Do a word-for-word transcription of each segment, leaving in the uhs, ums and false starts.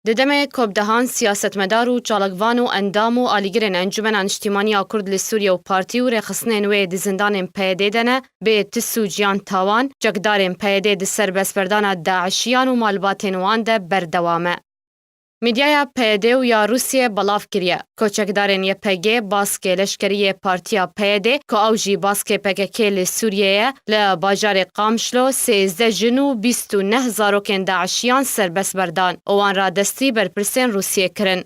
Di demê ku bi dehan siyasetmedar û çalakvan û endam û alîgirên Encûmena Niştîmaniya Kurd li Sûriye û partî û rêxistinên wê di zindanên P Y D'ê de ne, bê tis û ciyan tawan, çekdarên P Y D'ê di serbestberdana DAIŞiyan û malbatên wan de berdewam e. Medyaya P Y D û ya Rûsiyê belav kiriye ku çekdarên Y P G baskê leşkerî yê partiya P Y D ku ew jî baskê P K K li Sûriyê ye, li bajarê Qamişlo sêzdeh jin û bîst û neh zarokên DAIŞiyan serbest berdan û wan radestî berpirsên Rûsiyê kirin.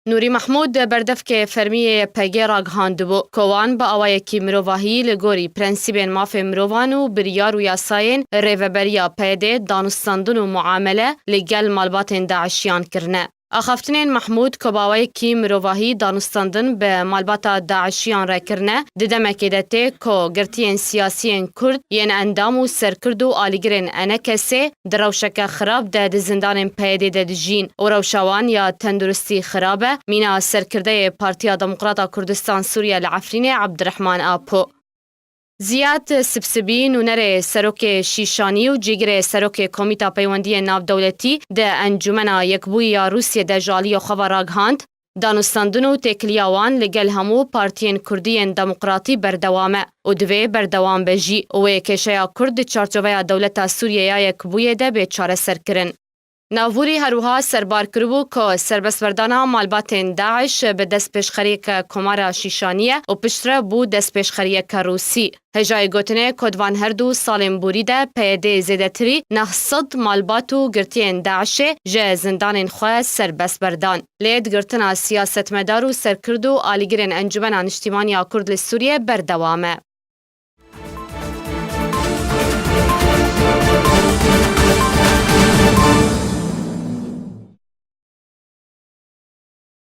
Nûrî Mehmûd, berdevkê fermî yê Y P G ragihandibû ku wan bi awayekî mirovahî li gorî prensîbên mafê mirovan û biryar û yasayên Rêveberiya P Y D danûstandin û muamele li gel malbatên DAIŞiyan kirine. Axaftinên Mehmûd ku bi awayekî mirovahî danûstandin bi malbata DAIŞiyan re kirine, di demekê de tê ku girtiyên siyasiyên Kurd yên endam û serkird û alîgirên E N K S'ê di rewşeke xirab de di zindanên P Y D'ê de dijîn û rewşa wan ya tenduristî xirab e, mîna serkirdeyê Partiya Demokrata Kurdistan Sûriye li Efrînê Ebdirehman Apo. Ziyad Sibsibî, nûnerê serokê Şîşanî û cîgirê serokê Komîta Peywendiyên Navdewletî di Encûmena Yekbûyî ya Rûsiyê de ji aliyê xwe ve ragihand, danûstandin û têkiliya wan li gel hemû partiyên kurdî yên demokratî berdewam e û divê berdewam be jî û wê kêşeya kurd di çarçoveya dewleta Sûriye ya Yekbûyê de bê çareserkirin. Navûrî her wiha serbar kiribû ku serbestberdana malbatên DAIŞ bi destpêşxeriyeke Komara Şîşanî ye û piştre bû destpêşxeriyeke Rûsî. Hêjayî gotinê ku di van her du salên borî de P Y D'ê zêdetirî neh sed malbat û girtiyên DAIŞê ji zindanên xwe serbest berdan. Lê digirtina siyasetmedar û serkird û alîgirên Encûmena Niştîmaniya Kurd li Sûriyê berdewam e.